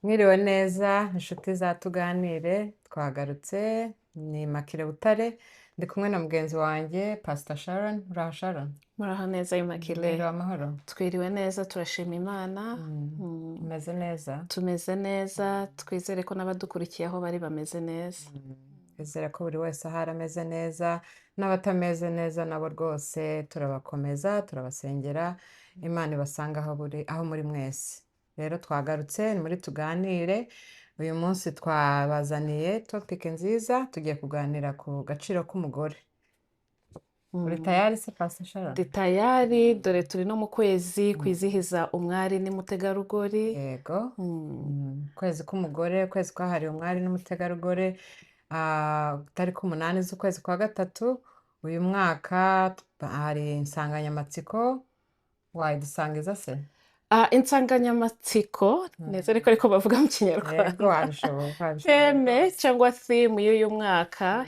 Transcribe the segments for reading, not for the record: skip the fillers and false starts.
Mwiriwe neza, inshuti za Tuganire, twagarutse, ni Makire Butare, ndi kumwe na mugenzi wanjye Pastor Sharon. Uraho Sharon? Muraho neza, Immaculée. Mwiriwe amahoro? Twiriwe neza, turashima Imana. Umeze neza? Tumeze neza, twizere ko n'abadukurikiye aho bari bameze neza. Twizere ko buri wese ahari ameze neza, n'abatameze neza nabo rwose turabakomeza, turabasengera, Imana ibasanga aho buri, aho muri mwese. Rero twagarutse ni muri Tuganire, uyu munsi twabazaniye topic nziza, tugiye kuganira ku gaciro k'umugore. Uri tayari se, Pastor Sharon? Ndi tayari, dore turi no mu kwezi kwizihiza umwari n'umutegarugori. Yego. Ukwezi k'umugore, ukwezi kwahariwe umwari n'umutegarugori, tariki 8 z'ukwezi kwa gatatu, uyu mwaka hari insanganyamatsiko, wayidusangiza se? Insanganyamatsiko, neza ariko bavuga mu Kinyarwanda. Yego, wabishoboye, wabishoboye Theme rwose. cyangwa theme y'uyu mwaka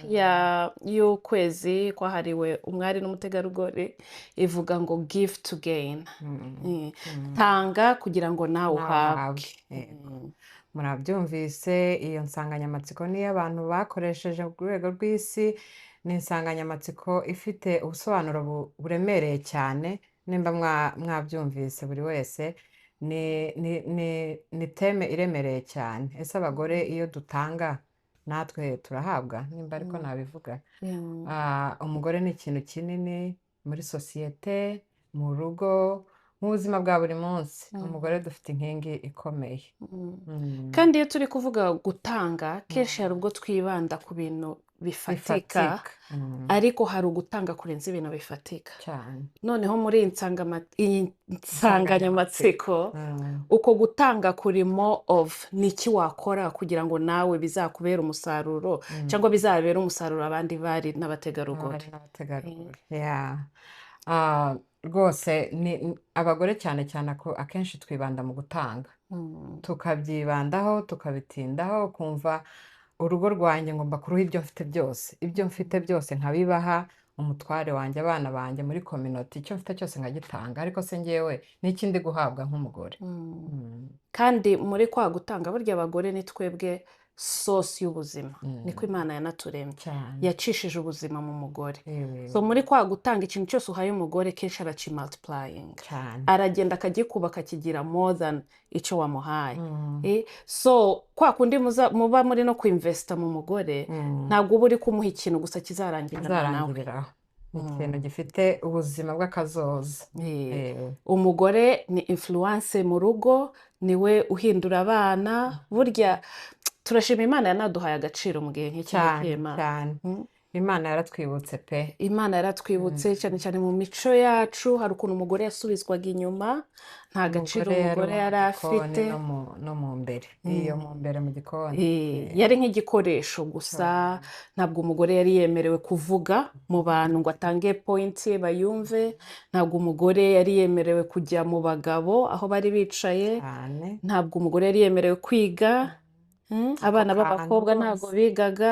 y'ukwezi kwahariwe umwari n'umutegarugori ivuga ngo "Give to gain". Tanga kugira ngo nawe Nawe uhabwe. uhabwe. Yego. Murabyumvise, iyo nsanganyamatsiko niyo abantu bakoresheje ku rwego rw'isi, ni insanganyamatsiko ifite ubusobanuro buremereye cyane, nimba mwabyumvise buri wese, ni theme iremereye cyane. Ese abagore iyo dutanga natwe turahabwa? Nimba ariko nabivuga. Umugore ni ikintu kinini muri sosiyete, mu rugo, mu buzima bwa buri munsi. Umugore dufite inkingi ikomeye. Kandi iyo turi kuvuga gutanga, kenshi hari ubwo twibanda ku bintu bifatika, Bifatika. Ariko hari ugutanga kurenza ibintu bifatika. Cyane. Noneho muri iyi nsanganyamatsiko, uko gutanga kuri more of ni iki wakora kugira ngo nawe bizakubere umusaruro cyangwa bizabere umusaruro abandi bari n'abategarugori. Abari n'abategarugori. Yeah. Rwose ni abagore cyane cyane akenshi twibanda mu gutanga, tukabyibandaho, tukabitindaho, ukumva urugo rwanjye ngomba kuruha ibyo mfite byose, ibyo mfite byose nkabibaha umutware wanjye, abana banjye, muri communauté, icyo mfite cyose nkagitanga. Ariko se njyewe n'iki ndi guhabwa nk'umugore? Kandi muri kwa gutanga, burya abagore ni twebwe source y'ubuzima, niko Imana yanaturemye, yacishije ubuzima mu mugore. So muri kwa gutanga, ikintu cyose uhaye umugore kenshi araki-multiplying, aragenda akagikuba, akakigira more than icyo wamuhaye. So kwa kundi muba muri no kwinvesta mu mugore, ntabwo uba uri kumuha ikintu gusa kizarangirana nawe. Kizarangiriraho, ni ikintu gifite ubuzima bw'akazoza. Umugore ni influence mu rugo, niwe uhindura abana. Burya turashima Imana yanaduhaye agaciro mu gihe nk'iki ngiki. Cyane. Imana yaratwibutse pe. Imana yaratwibutse, cyane cyane mu mico yacu hari ukuntu umugore yasubizwaga inyuma, nta gaciro Umugore yari umugore uwo mu yari gikoni afite. no mu mbere, iyo mu mbere mu gikoni. Yari nk'igikoresho gusa. Ntabwo umugore yari yemerewe kuvuga mu bantu ngo atange point ye bayumve, ntabwo umugore yari yemerewe kujya mu bagabo aho bari bicaye, ntabwo umugore yari yemerewe kwiga. Abana Ako kantu b'abakobwa ntabwo rwose. bigaga.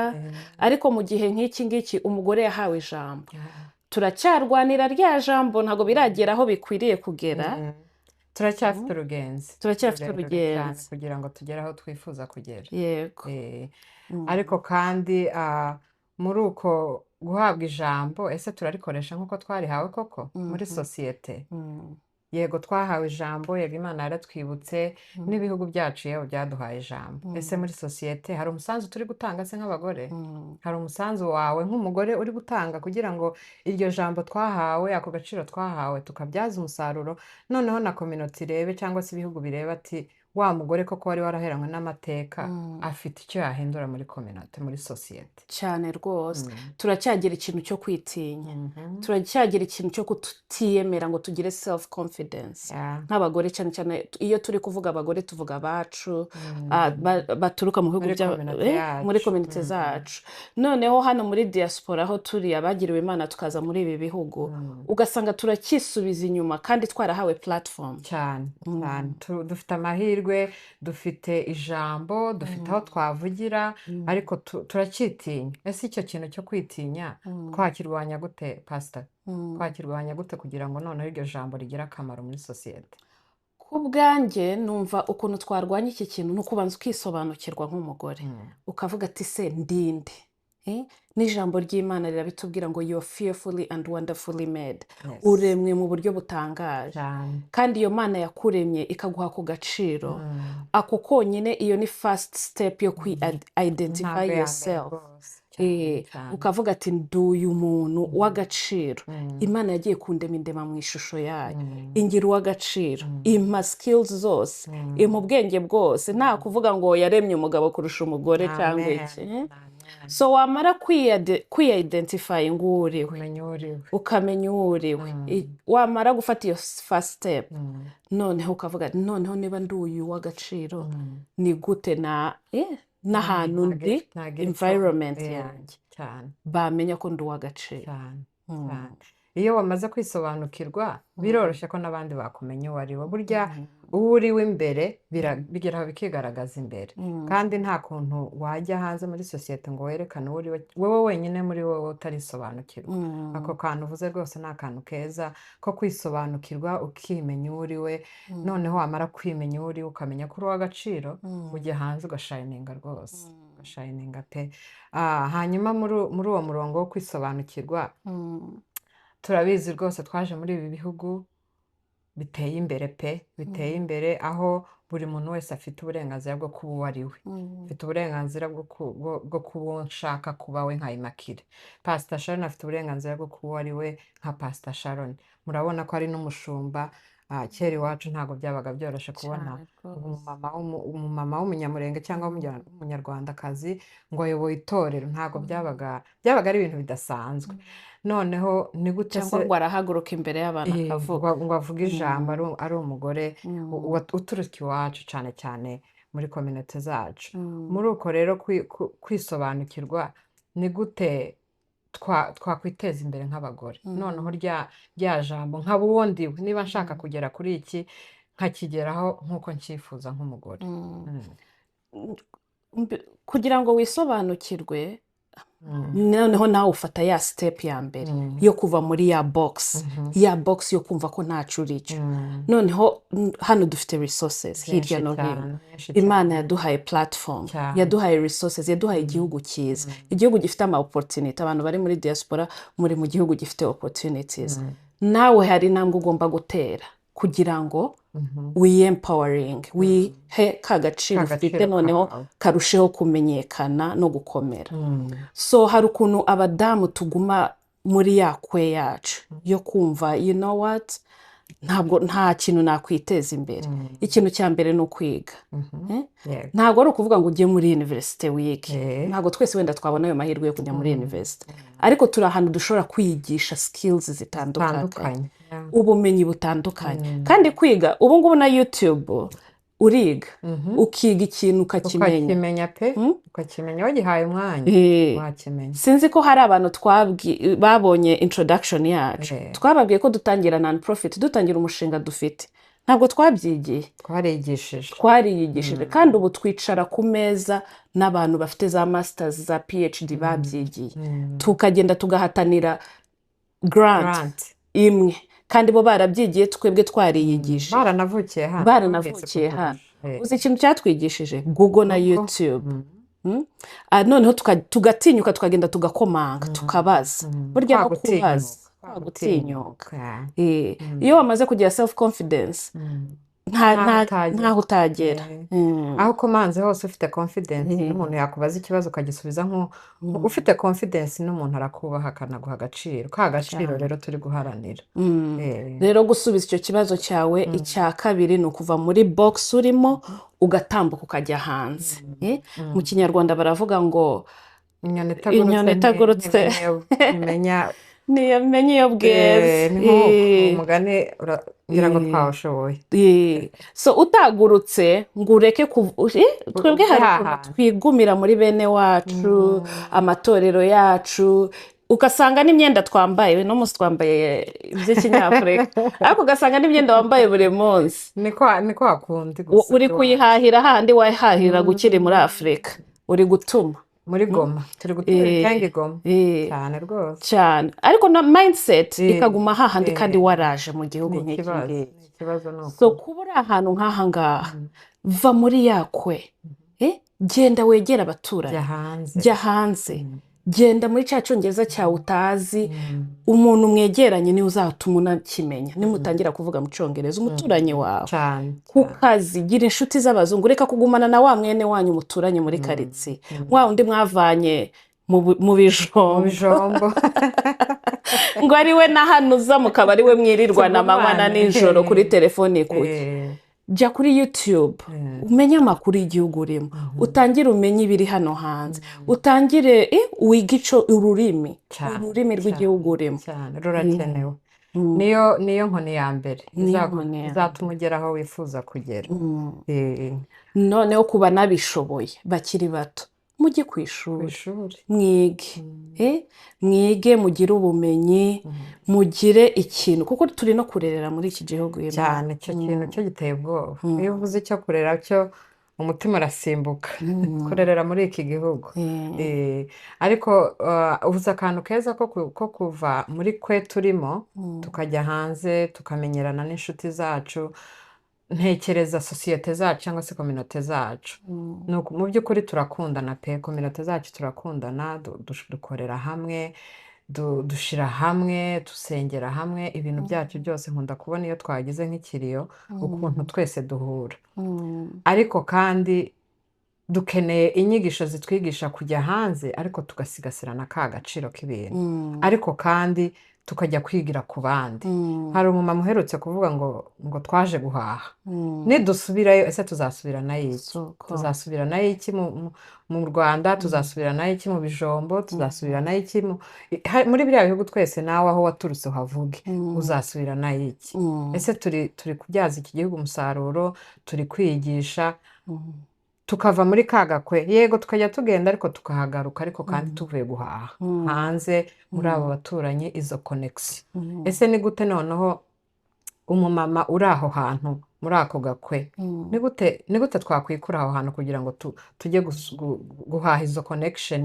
Ariko mu gihe nk'iki ngiki umugore yahawe ijambo. Turacyarwanira rya jambo, ntabwo biragera aho bikwiriye kugera. Turacyafite urugenzi Turacyafite rurerure cyane urugenzi. kugira ngo tugere aho twifuza kugera. Ariko kandi muri uko guhabwa ijambo, ese turarikoresha nk'uko twarihawe koko muri sosiyete? Yego twahawe ijambo, yego Imana yaratwibutse, n'ibihugu byacu yewe byaduhaye ijambo. Ese muri sosiyete hari umusanzu turi gutanga se nk'abagore? Hari umusanzu wawe nk'umugore uri gutanga kugira ngo iryo jambo twahawe, ako gaciro twahawe, tukabyaza umusaruro, noneho na communauté irebe cyangwa se ibihugu birebe ati wa mugore koko wari waraheranywe n'amateka afite icyo yahindura muri communauté, muri sosiyete? Cyane rwose. Turacyagira ikintu cyo kwitinya, turacyagira ikintu cyo kutiyemera ngo tugire self confidence nk'abagore, cyane cyane iyo turi kuvuga abagore tuvuga abacu baturuka mu bihugu Muri bya communauté muri yacu. Communauté zacu. Noneho hano muri diaspora aho turi, abagiriwe Imana tukaza muri ibi bihugu, ugasanga turacyisubiza inyuma kandi twarahawe platform. Cyane cyane. Dufite amahirwe, dufite ijambo, dufite aho twavugira, ariko turacyitinya. Ese icyo kintu cyo kwitinya twakirwanya gute, Pastor? Twakirwanya gute kugira ngo noneho iryo jambo rigire akamaro muri sosiyete? Ku bwanjye numva ukuntu twarwanya iki kintu ni ukubanza ukisobanukirwa nk'umugore, ukavuga ati: "Se ndinde?" N'ijambo ry'Imana rirabitubwira ngo "You are fearfully and wonderfully made." Uremwe mu buryo butangaje. Kandi iyo Mana yakuremye ikaguha ku gaciro ako konyine, iyo ni first step yo kwi identify Intambwe ya mbere yourself. rwose cyane. Cyane. Ukavuga ati: "Nduyu umuntu w'agaciro. Imana yagiye kundema, indema mu ishusho yayo, ingira uw'agaciro, impa skills zose, impa ubwenge bwose." Nta kuvuga ngo yaremye umugabo kurusha umugore cyangwa iki. Amen. So wamara kwiya-identifying uwo uriwe, kumenya uwo uriwe, ukamenya uwo uriwe, wamara gufata iyo first step, noneho ukavuga: "Noneho niba ndi uyu w'agaciro, ni gute na n'ahantu ndi, Nagira icyo environment yanjye, bamenya ko ndi uw'agaciro?" Cyane cyane. Iyo wamaze kwisobanukirwa, biroroshye ko n'abandi bakumenya uwo ari we. Burya uwo uri we imbere bigeraho bikigaragaza imbere. Kandi nta kuntu wajya hanze muri sosiyete ngo werekane uwo uri we, wowe wenyine muri wowe utarisobanukirwa. Ako kantu uvuze rwose ni akantu keza ko kwisobanukirwa, ukimenya uwo uri we. Noneho wamara kwimenya uwo uri we, ukamenya ko uri uw'agaciro, ujya hanze ugashininga rwose, ugashininga pe. Hanyuma muri uwo murongo wo kwisobanukirwa, turabizi rwose, twaje muri ibi bihugu biteye imbere pe, biteye imbere, aho buri muntu wese afite uburenganzira bwo kuba uwo ari we. Mfite uburenganzira bwo kuba uwo nshaka kuba we nka Immaculée. Pastor Sharon afite uburenganzira bwo kuba uwo ari we nka Pastor Sharon. Murabona ko ari n'umushumba. Kera iwacu ntabwo byabaga byoroshye kubona Cyane rwose. umumama w'umunyamurenge cyangwa w'umunyarwandakazi ngo ayoboye itorero. Ntabwo byabaga ari ibintu bidasanzwe. Noneho ni gute cyangwa se ngo arahaguruka imbere y'abantu akavuga, ngo avuge ijambo ari umugore uturuka iwacu, cyane cyane muri communauté zacu? Muri uko rero kwisobanukirwa, ni gute twakwiteza imbere nk'abagore? Noneho rya jambo nkaba uwo ndiwe, niba nshaka kugera kuri iki, nkakigeraho nk'uko ncyifuza nk'umugore. Kugira ngo wisobanukirwe, noneho nawe ufata ya step ya mbere yo kuva muri ya box, ya box yo kumva ko ntaco uri cyo. Noneho hano dufite resources hirya Byinshi no hino. cyane, byinshi Imana cyane. yaduhaye platform, yaduhaye resources, yaduhaye igihugu cyiza, igihugu gifite ama opportunity. Abantu bari muri diaspora, muri mu gihugu gifite opportunities. Nawe hari intambwe ugomba gutera kugira ngo wiyempowering, wihe ka gaciro Ka ufite, gaciro noneho kawe. karusheho kumenyekana no gukomera. So hari ukuntu abadamu tuguma muri ya kwe yacu yo kumva, you know what, ntabwo nta kintu nakwiteza imbere. Ikintu cya mbere ni ukwiga. Eh? Ntabwo ari ukuvuga ngo ujye muri université wige. Ntabwo twese wenda twabona ayo mahirwe yo kujya muri université, ariko turi ahantu dushobora kwigisha skills zitandukanye, zitandukanye. Ubumenyi butandukanye. Kandi kwiga ubu ngubu na YouTube uriga, ukiga ikintu ukakimenya. Ukakimenya pe. Ukakimenya wagihaye umwanya. Wakimenya. Sinzi ko hari abantu babonye introduction yacu. Twababwiye ko dutangira non profit, dutangira umushinga dufite, ntabwo twabyigiye. Twarigishije. Twariyigishije. Kandi ubu twicara ku meza n'abantu bafite za masters, za PhD, babyigiye, tukagenda tugahatanira grant Grant. imwe, kandi bo barabyigiye, twebwe twariyigishije. Baranavukiye hano. Baranavukiye Bumvise hano. kuturusha. Uzi ikintu cyatwigishije? Google na Google. YouTube. Noneho tugatinyuka, tukagenda tugakomanga, tukabaza. Burya Kwa no gutinyuka. kubaza, Kwa kwa gutinyuka. gutinyuka. Iyo wamaze kugira self confidence, Ntaho utagera. ntaho utagera. Aho ukomanze hose ufite confidence, n'umuntu yakubaza ikibazo ukagisubiza ufite confidence, n'umuntu arakubaha akanaguha agaciro, ka gaciro rero turi guharanira. Rero gusubiza icyo kibazo cyawe, icya kabiri ni ukuva muri box urimo, ugatambuka ukajya hanze. Mu Kinyarwanda baravuga ngo inyoni itagurutse inyoni itagurutse ntimenya ntiyamenya iyo bweze. Ni nk'uko umugani ngira ngo twawushoboye. So utagurutse ngo ureke twebwe hari ukuntu Haha. twigumira muri bene wacu, amatorero yacu, ugasanga n'imyenda twambaye, uno munsi twambaye iby'ikinyafurika, ariko ugasanga n'imyenda wambaye buri munsi Niko hakundi gusa uri iwacu. kuyihahira hahandi wahahiraga ukiri muri Afurika, uri gutuma. Muri Goma turi gutura ibitenge i Goma. Cyane rwose. Cyane, ariko na mindset ikaguma hahandi kandi waraje mu gihugu Ni nk'iki ikibazo, ngiki. ni ikibazo, ni So ukuri. kuba uri ahantu nk'aha ngaha, va muri yakwe, genda wegere abaturanyi. Jya hanze. Jya hanze, genda muri cya Cyongereza cyawe utazi. Umuntu mwegeranye niwe uzatuma unakimenya nimutangira kuvuga mu Cyongereza, umuturanyi wawe. Ku kazi, gira inshuti z'abazungu. Reka kugumana na wa mwene wanyu muturanye muri karitsiye, wa undi mwavanye mu mu bijombo, bijombo, ngo ari we na hano uza mukaba ari we mwirirwana amanywa na Tugumane. nijoro kuri telefoni kuki. Jya kuri YouTube, umenye amakuru y'igihugu urimo, utangire umenye ibiri hano hanze, utangire wige ico ururimi, ururimi rw'igihugu urimo. Cyane, rurakenewe. Niyo nkoni ya mbere Niyo nkoni ya izatuma ugera aho wifuza kugera. Noneho kuba nabishoboye bakiri bato, mujye ku Ku ishuri, ishuri. mwige. Mwige, mugire ubumenyi, mugire ikintu, kuko turi no kurerera muri iki gihugu, Imana. Cyane, icyo kintu cyo giteye ubwoba. Iyo uvuze icyo kurera cyo, umutima urasimbuka. Kurerera muri iki gihugu. Ariko uvuze akantu keza ko kuva muri kwe turimo, tukajya hanze, tukamenyerana n'inshuti zacu. Ntekereza sosiyete zacu cyangwa se communauté zacu. Mu by'ukuri turakundana pe. Communauté zacu turakundana, dukorera hamwe, dushira hamwe, dusengera hamwe, ibintu byacu byose. Nkunda kubona iyo twagize nk'ikiriyo ukuntu twese duhura. Ariko kandi dukeneye inyigisho zitwigisha kujya hanze, ariko tugasigasira na ka gaciro k'ibintu, ariko kandi tukajya kwigira ku bandi. Hari umumama uherutse kuvuga ngo twaje guhaha, nidusubirayo ese tuzasubiranayo iki? Soko. Tuzasubiranayo iki mu Rwanda? Tuzasubiranayo iki mu bijombo? Tuzasubiranayo iki muri biriya bihugu twese? Nawe aho waturutse uhavuge, uzasubiranayo iki? Ese turi kubyaza iki gihugu umusaruro? Turi kwigisha, tukava muri ka gakwe, yego tukajya tugenda ariko tukahagaruka, ariko kandi tuvuye guhaha hanze muri abo baturanyi, izo connection. Ese ni gute noneho umumama uri aho hantu muri ako gakwe, ni gute twakwikura aho hantu kugira ngo tujye guhaha izo connection,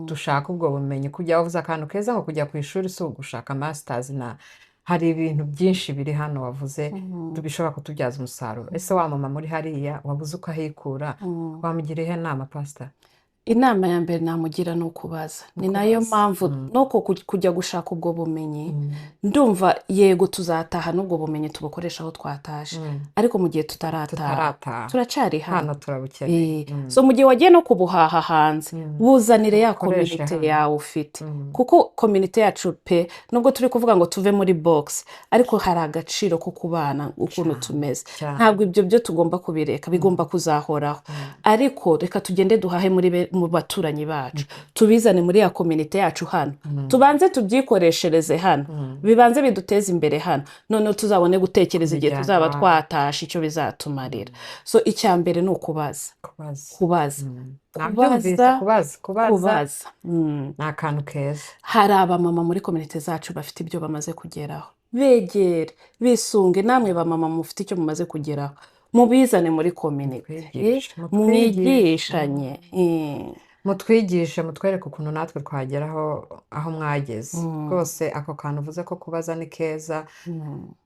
dushake ubwo bumenyi? Kujya wavuze akantu keza ngo kujya ku ishuri si ugushaka masters, na hari ibintu byinshi biri hano wavuze bishobora kutubyaza umusaruro. Ese wa mama muri hariya wabuze uko ahikura, wamugira ihe nama, pasita? Inama ya mbere namugira ni ukubaza. Ni nayo Ukubaza. mpamvu nuko kujya gushaka ubwo bumenyi. Ndumva yego tuzataha n'ubwo bumenyi tubukoresha aho twataje, ariko mu gihe tutarataha, tutarataha, turacyari hano. Hano turabukeneye. So mu gihe wagiye no kubuhaha hanze, buzanire ya Ukoreshe community hano. yawe ufite, kuko community yacu pe, nubwo turi kuvuga ngo tuve muri box, ariko hari agaciro ko kubana ukuntu tumeze. Ntabwo ibyo byo tugomba kubireka, bigomba kuzahoraho. Ariko reka tugende duhahe mu baturanyi bacu, tubizane muri ya community yacu hano, tubanze tubyikoreshereze hano, bibanze biduteze imbere hano, noneho tuzabone gutekereza igihe Kubijyana tuzaba iwabo. twatashe icyo bizatumarira. So icya mbere ni ukubaza. Kubaza. Kubaza. Nabyumvise. Kubaza. Kubaza, kubaza. Kubaza. Ni akantu keza. Hari abamama muri communauté zacu bafite ibyo bamaze kugeraho, begere, bisunge. Namwe bamama mufite icyo mumaze kugeraho, mubizane muri communauté. Mutwigishe, mutwigishe. Mwigishanye. Mutwigishe, mutwereke ukuntu natwe twagera aho mwageze. Rwose ako kantu uvuze ko kubaza ni keza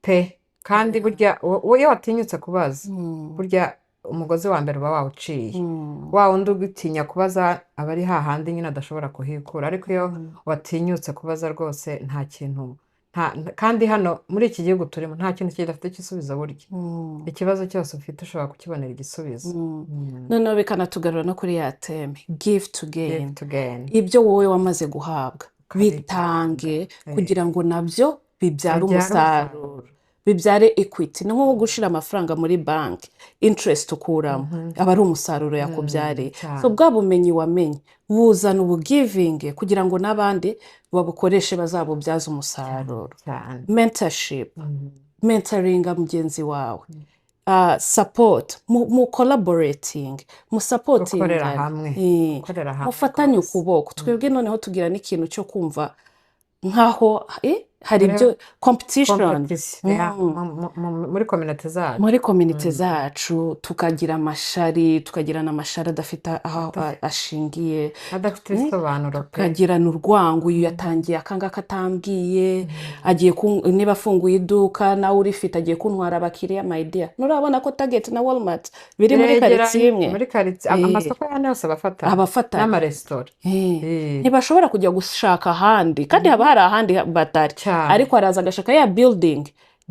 pe. Kandi burya iyo watinyutse kubaza, burya umugozi wa mbere uba wawuciye. Wa wundi ugitinya kubaza aba ari hahandi nyine adashobora kuhikura, ariko iyo watinyutse kubaza rwose nta kintu kandi hano muri iki gihugu turimo nta kintu kidafite igisubizo burya. Ikibazo cyose ufite ushobora kukibonera igisubizo. Noneho bikanatugarura no kuri ya theme, give to gain. Give to gain. Ibyo wowe wamaze guhabwa, Ukabitanga. bitange kugira ngo nabyo bibyare Bibyare umusaruro, umusaruro. Bibyare equity. Ni nko gushyira amafaranga muri banki, interest ukuramo aba ari umusaruro yakubyariye. So bwa bumenyi wamenye, buzana ubugivinge kugira ngo n'abandi babukoreshe, bazabubyaze umusaruro. Mentorship, mentoringa mugenzi wawe, support, mu collaborating, mu Gukorera supportingane, hamwe, gukorera hamwe mufatanye rwose. ukuboko. Twebwe noneho tugira n'ikintu cyo kumva nkaho Hari Hariho ibyo competition. Competition, yeah, muri community zacu. Muri community zacu tukagira amashari, tukagirana amashari adafite aho ashingiye, adafite ibisobanuro pe. Tukagirana urwango. Uyu yatangiye akangaka atambwiye, agiye niba afunguye iduka nawe urifite, agiye kuntwara abakiriya. My dear, nturabona ko Target na Walmart biri muri Biregeranye, karitsiye imwe? Muri karitsiye, amasoko ya yose abafatanye. Abafatanye. N'amaresitora. Ntibashobora kujya gushaka ahandi, kandi haba hari ahandi batari, ariko araza agashaka ya building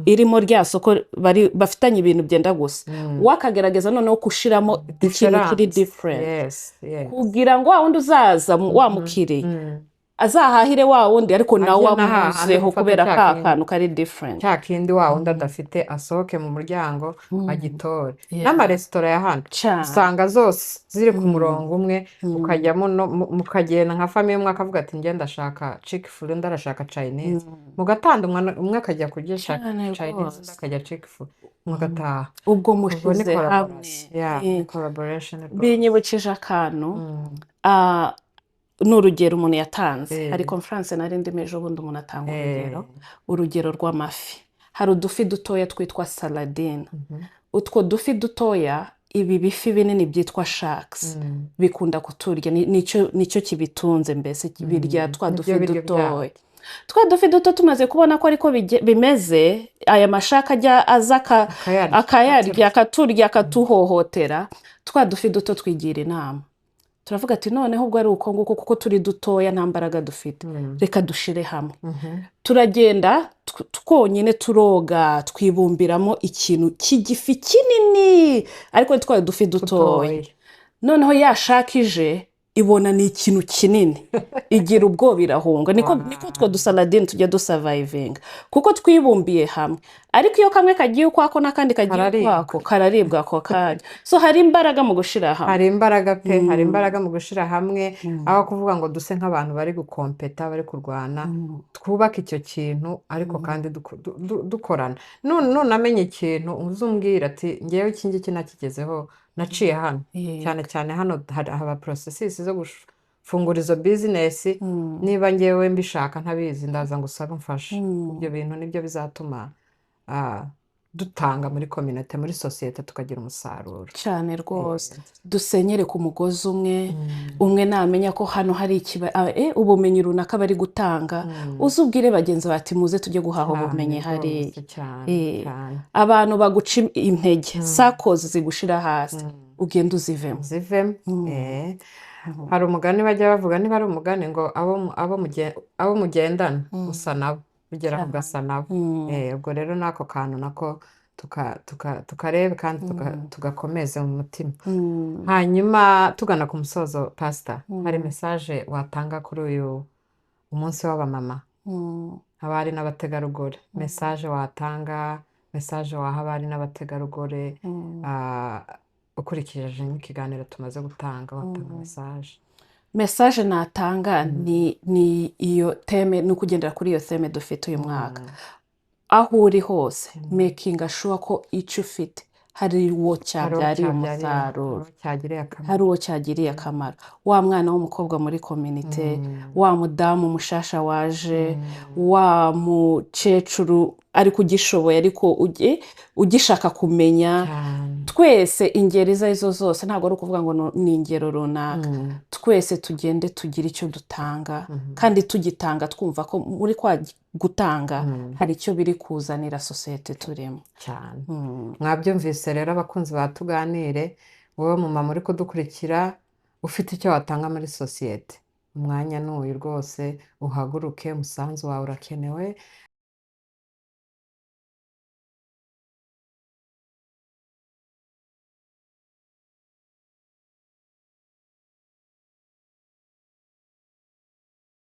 irimo rya soko bari bafitanye ibintu byenda gusa, we akagerageza noneho gushiramo ikintu kiri Difference. different Yes. kugira ngo wa wundi uzaza wa mukiriya azahahire wa wundi, ariko nawe Ajye n'ahahandi amuzeho gufata kubera cya ka kindi. kantu kari different. Cya kindi wa wundi adafite, asohoke mu muryango agitore. N'amaresitora ya hano usanga zose ziri ku murongo umwe, ukajyamo mukagenda nka famille, umwe akavuga ati: "Njye ndashaka Chick-fil-A," undi arashaka Chinese, mugatandukana, umwe akajya kurya Chinese, undi akajya Chick-fil-A, mugataha. Ubwo Ubwo ni mushize hamwe. collaboration, yeah, ni collaboration rwose. Binyibukije akantu, ni urugero umuntu yatanze. Hari conference nari ndimo ejo bundi, umuntu atanga urugero, urugero rw'amafi. Hari udufi dutoya twitwa sardine. Utwo dufi dutoya, ibi bifi binini byitwa sharks bikunda kuturya. Nicyo kibitunze mbese, birya twa Nibyo dufi biryo dutoya. byabyo. Twa dufi duto, tumaze kubona ko ariko bimeze, aya ma shark ajya aza akayarya, akayarya, akaturya. Akaturya, akatuhohotera. Twa dufi duto twigira inama, turavuga ati: "Noneho ubwo ari uko nguko, kuko turi dutoya, nta mbaraga dufite, reka dushire hamwe." Turagenda twonyine, turoga, twibumbiramo ikintu cy'igifi kinini, ariko twa dufi dutoya. Dutoya. Noneho ya shark ije ibona ni ikintu kinini, igira ubwoba, irahunga. Niko utwo du sardine tujya du survivinga, kuko twibumbiye hamwe. Ariko iyo kamwe kagiye ukwako n'akandi kagiye Kararibwa. ukwako, kararibwa ako kanya. So hari imbaraga mu gushyira hamwe. Hari imbaraga pe, hari imbaraga mu gushyira hamwe. Aho kuvuga ngo duse nk'abantu bari gu competa, bari kurwana, twubake icyo kintu, ariko kandi dukorana. Nunamenya ikintu, uzumbwira ati: "Ngewe iki ngiki nakigezeho, naciye hano." Cyane cyane hano haba processes zo gufungura izo business. Niba ngewe mbishaka ntabizi, ndaza ngo usabe umfashe. Ibyo bintu nibyo bizatuma dutanga muri communauté, muri sosiyete, tukagira umusaruro. Cyane rwose. Dusenyere ku mugozi umwe. Umwe namenya ko hano hari ubumenyi runaka bari gutanga, uze ubwire bagenzi bawe ati: "Muze tujye guhaha ubumenyi hariya." Rwose, cyane. Cyane. Abantu baguca intege, sakozi zigushira hasi, ugenda uzivemo. Zivemo. Hari umugani bajya bavuga, niba ari umugani, ngo abo mugendana usa nabo, ugeraho ugasa nabo. Ubwo rero n'ako kantu nako tukarebe kandi tugakomeze mu mutima. Hanyuma tugana ku musozo, pasita, hari message watanga kuri uyu umunsi w'abamama, abari n'abategarugori? Message watanga, message waha abari n'abategarugori, ukurikije n'ikiganiro tumaze gutanga, watanga message? Message natanga ni iyo thème, ni ukugendera kuri iyo thème dufite uyu mwaka. Aho uri hose, making sure ko icyo ufite hari uwo hari uwo cyabyariye cyabyariye, umusaruro, hari uwo cyagiriye akamaro, hari uwo cyagiriye akamaro, wa mwana w'umukobwa muri communauté, wa mudamu mushasha waje, wa mukecuru ariko ugishoboye, ariko ugishaka kumenya. Twese, ingeri izo arizo zose, ntabwo ari ukuvuga ngo ni ingero runaka, twese tugende tugire icyo dutanga, kandi tugitanga twumva ko muri kwa gutanga hari icyo biri kuzanira sosiyete turimo. Cyane. Mwabyumvise rero, abakunzi ba Tuganire, wowe mumama uri kudukurikira, ufite icyo watanga muri sosiyete, umwanya ni uyu rwose, uhaguruke, umusanzu wawe urakenewe.